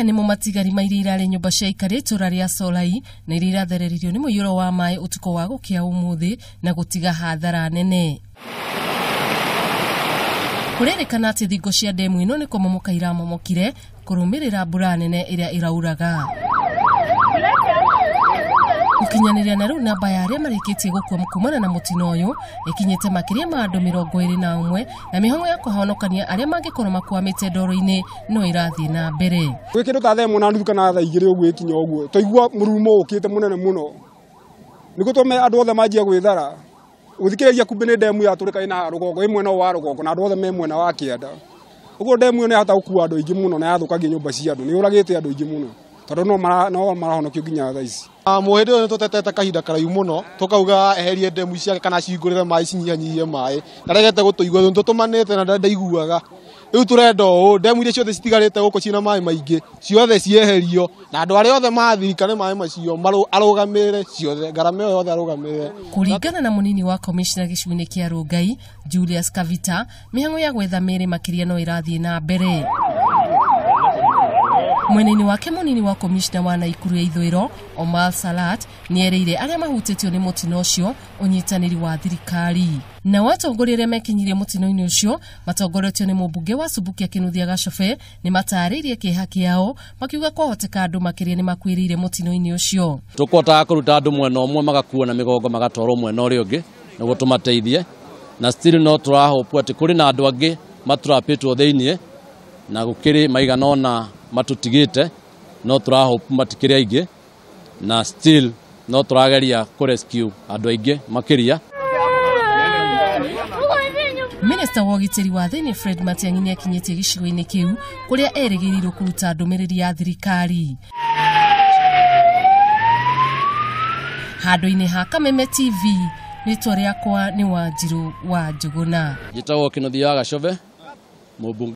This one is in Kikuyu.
Maya nĩmo matigari ma iria irarĩ nyũmba cia aikari itũra rĩa Solai na iria irathereririo nĩ mũiyũro wa maĩ ũtukũ wa gũkĩa ũmũthĩ na gũtiga hathara nene. Kũrerĩkana atĩ thingo cia ndemu ĩno nĩ kũmomoka iramomokire kũrũmĩrĩra mbura nene ĩrĩa ĩrauraga. Gũkinyanĩria na rĩu namba ya arĩa marĩkĩtie gũkua kumana na mũtino ũyũ ĩkinyĩte makĩria ma andũ 21 na mĩhang'o ya kũhonokania arĩa mangĩkorwo makwamĩte ndoro-inĩ no ĩrathiĩ na mbere. Gwĩ kĩndũ ta thaa 1 na nuthu kana thaa 2 ũguo ĩkinya ũguo twaigua mũrumo ũkĩte mũnene mũno nĩguo tũme andũ othe manjia gwĩthara gũthikĩrĩria kumbe nĩ ndemu yatũrĩka ĩna rũgongo ĩ mwena wa rũgongo na andũ othe me mwena wa kĩanda. Ũguo ndemu ĩyo nĩ yahota gũkua andũ aingĩ mũno na yathũkangia nyũmba cia andũ, nĩ yũragĩte andũ aingĩ mũno tondũ no marahonokio nginya thaa ici. Mũhĩndĩ ũyũ nĩtũtetete kahinda karaihu mũno tũkauga eherie ndemu ciake kana cihingũrĩre maĩ cinyihanyihie maĩ na regete gũtũigua nĩtũtũmanĩte na ndaiguaga. Rĩu tũrenda ũũ ndemu iria ciothe citigarĩte gũkũ ciĩna maĩ maingĩ ciothe cieherio na andũ arĩa othe mathirika nĩ maĩ macio arũgamĩrĩre ciothe ngarama ĩyo yothe arũgamĩrĩre. Kũringana na mũnini wa komishna gĩcigo-inĩ kĩa Rongai Julius Kavita, mĩhang'o ya gwetha mĩĩrĩ makĩria no ĩrathiĩ na mbere. Mwena-inĩ wake mũnini wa komishna wa Naikuru ya ithũĩro Omar Salat nĩerĩire arĩa mahutĩtio nĩ mũtino ũcio ũnyitanĩri wa thirikari. Nao atongoria arĩa mekinyirie mũtino-inĩ ũcio matongoretio nĩ mũmbunge wa Subukia Kĩnuthia Gacobe nĩmatarĩirie kĩeha kĩao makiuga kwahoteka andũ makĩria nĩmakuĩrĩire mũtino-inĩ ũcio. Tũkũhotaga kũruta andũ mwena ũmwe magakuo na mĩgongo magatwarwo mwena ũrĩa ũngĩ nĩguo tũmateithie, na still no tũrahopu atĩ kũrĩ na andũ angĩ matrapĩtwo thĩiniĩ na gũkĩrĩ maigana ũna matutigite no tũrahopu matikĩrĩ aingĩ na still no tũrageria kũ rescue andũ aingĩ makĩria. Minista wa ũgitĩri wa thĩinĩ Fred Matiang'i nĩakinyĩtie gĩcigo-inĩ kĩu kũrĩa erĩgĩrĩirwo kũruta ndũmĩrĩri ya thirikari. Handũ-inĩ ha Kameme TV, rĩtwa rĩakwa nĩ Wanjirũ wa Njũgũna. Njĩtagwo Kĩnuthia wa Gacobe, mũmbunge.